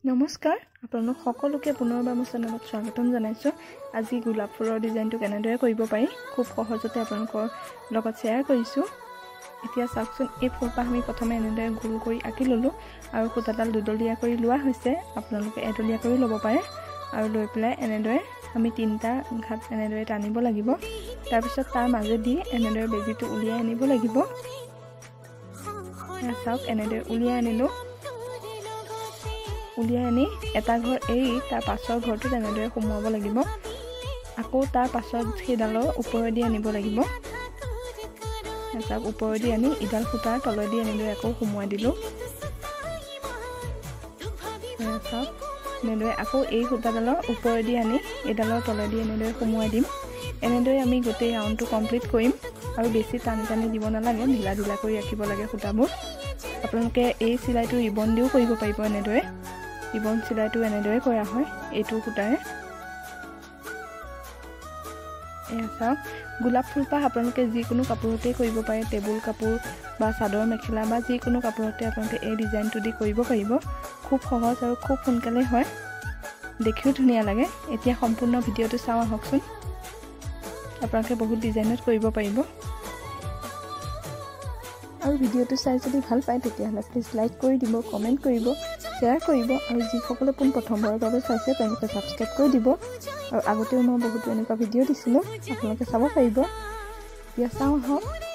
নমস্কাৰ, আপোনালোক সকলোকে পুনৰবাৰ মোৰ চেনেলত স্বাগতম জনাইছোঁ। আজি গোলাপ ফুলৰ ডিজাইনটো কেনেদৰে কৰিব পাৰি খুব সহজতে আপোনালোকৰ লগত শ্বেয়াৰ কৰিছোঁ। এতিয়া চাওকচোন, এই ফুলপাহ আমি প্ৰথমে এনেদৰে গোল কৰি আঁকি ল'লোঁ আৰু সূতাডাল দুডলীয়া কৰি লোৱা হৈছে। আপোনালোকে এডলীয়া কৰি ল'ব পাৰে আৰু লৈ পেলাই এনেদৰে আমি তিনিটা ঘাট এনেদৰে টানিব লাগিব। তাৰপিছত তাৰ মাজেদি এনেদৰে বেজীটো উলিয়াই আনিব লাগিব। চাওক, এনেদৰে উলিয়াই আনিলোঁ। উলিয়াই আনি এটা ঘৰ এৰি তাৰ পাছৰ ঘৰটোত এনেদৰে সুমুৱাব লাগিব। আকৌ তাৰ পাছত সেইডালৰ ওপৰেদি আনিব লাগিব। চাওক, ওপৰেদি আনি ইডাল সূতাৰ তলেদি এনেদৰে আকৌ সুমুৱাই দিলোঁ। চাওক, এনেদৰে আকৌ এই সূতাডালৰ ওপৰেদি আনি এইডালৰ তলেদি এনেদৰে সুমুৱাই দিম। এনেদৰে আমি গোটেই ৰাউণ্ডটো কমপ্লিট কৰিম আৰু বেছি টানি টানি দিব নালাগে, ঢিলা ঢিলা কৰি ৰাখিব লাগে সূতাবোৰ। আপোনালোকে এই চিলাইটো ৰিবন দিও কৰিব পাৰিব। এনেদৰে ৰিবন চিলাইটো এনেদৰে কৰা হয় এইটো সূতাৰে। এয়া চাওক, গোলাপ ফুলপাহ আপোনালোকে যিকোনো কাপোৰতেই কৰিব পাৰে। টেবুল কাপোৰ বা চাদৰ মেখেলা বা যিকোনো কাপোৰতে আপোনালোকে এই ডিজাইনটো দি কৰিব পাৰিব। খুব সহজ আৰু খুব সোনকালে হয়, দেখিও ধুনীয়া লাগে। এতিয়া সম্পূৰ্ণ ভিডিঅ'টো চাওঁ আহকচোন। আপোনালোকে বহুত ডিজাইনত কৰিব পাৰিব। আৰু ভিডিঅ'টো চাই যদি ভাল পায় তেতিয়াহ'লে প্লিজ লাইক কৰি দিব, কমেণ্ট কৰিব, শ্বেয়াৰ কৰিব আৰু যিসকলে পোন প্ৰথমবাৰৰ বাবে চাইছে তেওঁলোকে ছাবস্ক্ৰাইব কৰি দিব। আৰু আগতেও মই বহুতো এনেকুৱা ভিডিঅ' দিছিলোঁ, আপোনালোকে চাব পাৰিব। এতিয়া চাওঁ আহক।